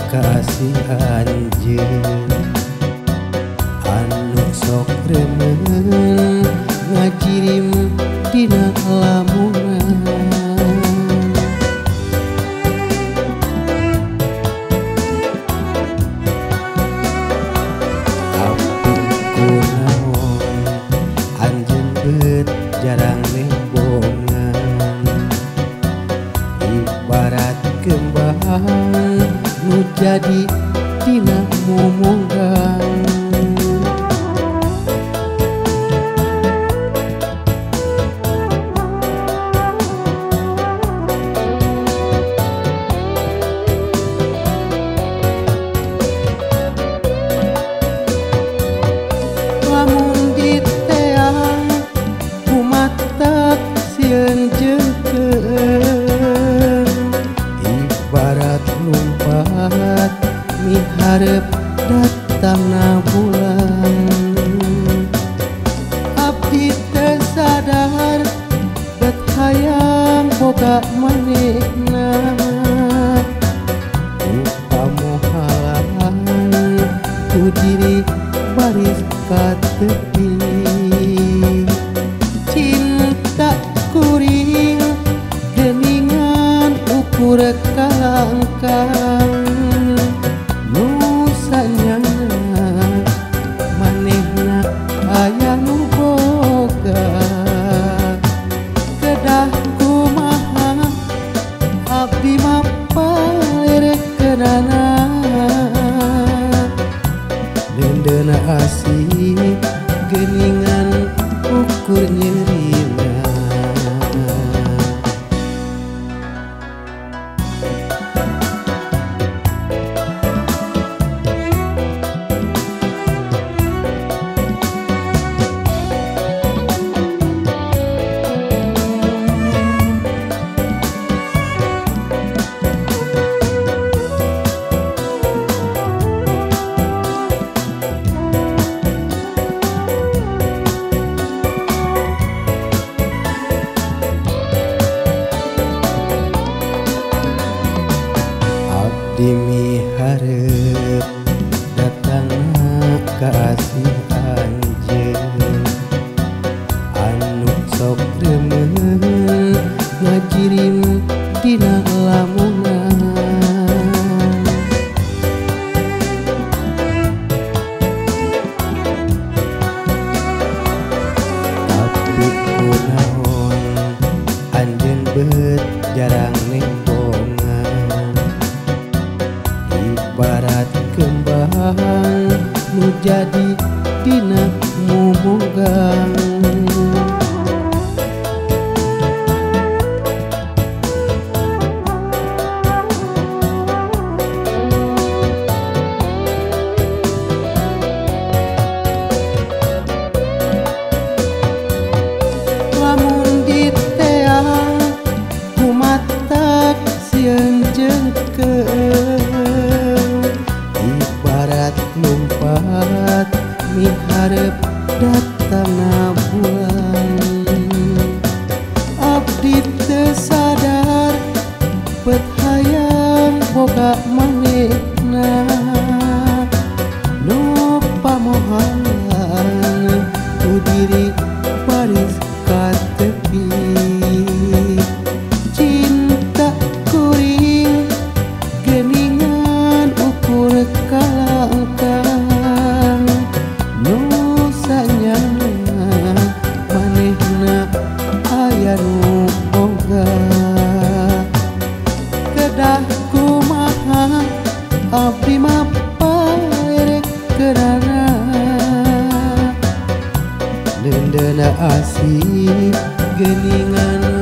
ka asih anjeun anu sok remen ngajirim dina lamunan. Tapi kunaon anjeun beut jarang nembongan, ibarat kembang nu jadi dina mumunggang. Lamun diteang kumatak sieun jengkeun, ibarat lumpat miharep datangna bulan. Abdi teu sadar bet hayang boga manehna, upamohalan ku diri baris ka tepi. Cinta kuring geningan ukur kalangkang, nu sanyana manehna aya nu boga. Kedah kumaha abdi mah palerkeunana, dendena asih geningan ukur nyerina. Abdi miharep datangna ka asih anjeun anu sok remen ngajirim dina lamunan. Tapi kunaon anjeun beut jarang nembongan, ibarat kembang nu jadi dina mumunggang. Lamun diteang kumatak sieun jengkeun, ibarat lumpat miharep datangna bulan. Abdi teu sadar bet hayang boga manehna, nu pamohalan ku diri baris ka tepi. Cinta kuring geningan ukur kalangkang, nu sanyana manehna aya nu boga. Kedah kumaha abdi mah palerkeunana, dendena asih geningan